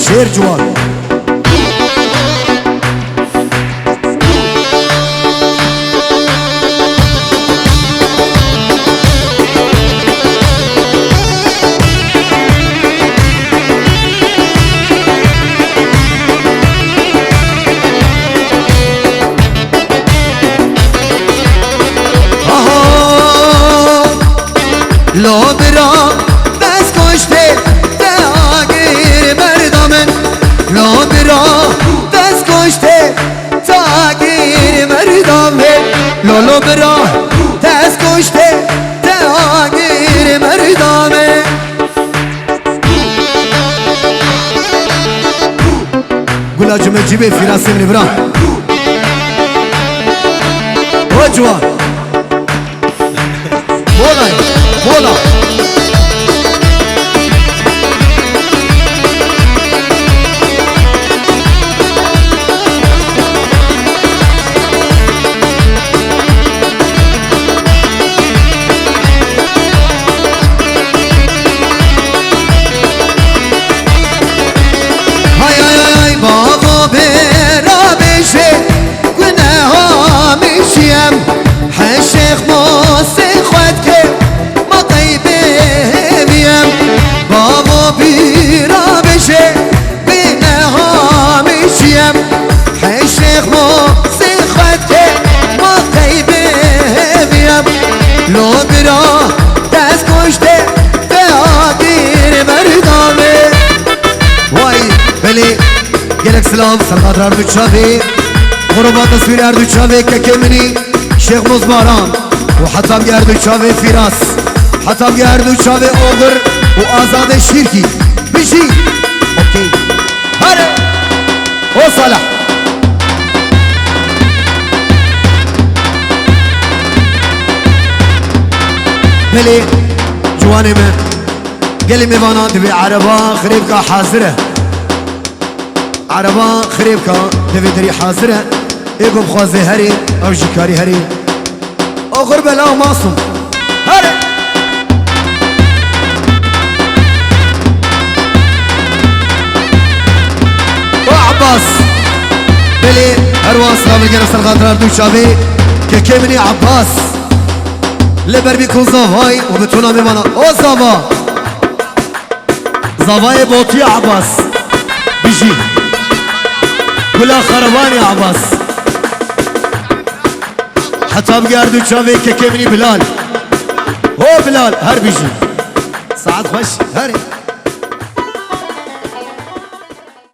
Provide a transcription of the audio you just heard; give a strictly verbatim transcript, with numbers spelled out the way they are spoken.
Şêr ciwan. Aha! Lo bira, dest koştê te agir merda min. Lo bira, dest koştê te agir merda min. Lo, lo bira, dest koştê te agir merda min. Gula cime cibê Fîrasê min bira. O ciwan. Mola, mola. Hay, hay, hay, hay, bavo bêra bêje. Guneha min jiyem, heşêx mosê xwe dike, ma qey bêviyem. Bavo bîra bêje, guneha min jiyem, heşêx mosê xwe dike, ma qey bêviyem. Lo bira, dest koştê te agir merdamê. Vay, belê. Gelek silav, serqat her du çavê. Xurova teswîr her du çavê kekê minî, Şêx Mozbaran. Û heta bi her du çavê Fîras. Heta bi her du çavê Oxir û Azadê Şîrkî. Bijî. Okey. Hare. O Salih. Belê, ciwanê me. Gelê mêvanan divê ereba xirêbka hazir e. Ereba xirêbka devê derî hazir e. Ê ku bixwaze herê, ew jî karî herê. Oxir bela û masum. Herê. O Abbas. Belê, her wan silav li gel ser xatira du çavê. Kekê min ê Abbas. Li ber bî ku zavay û bi tona mêvana. O zava. Zavayê Botî Abbas. Bijî. Gula Xerebanê Abbas. Heta bi her du çavê kekê minî Bilal. Ho Bilal, her bijî. Saet xweş, herê.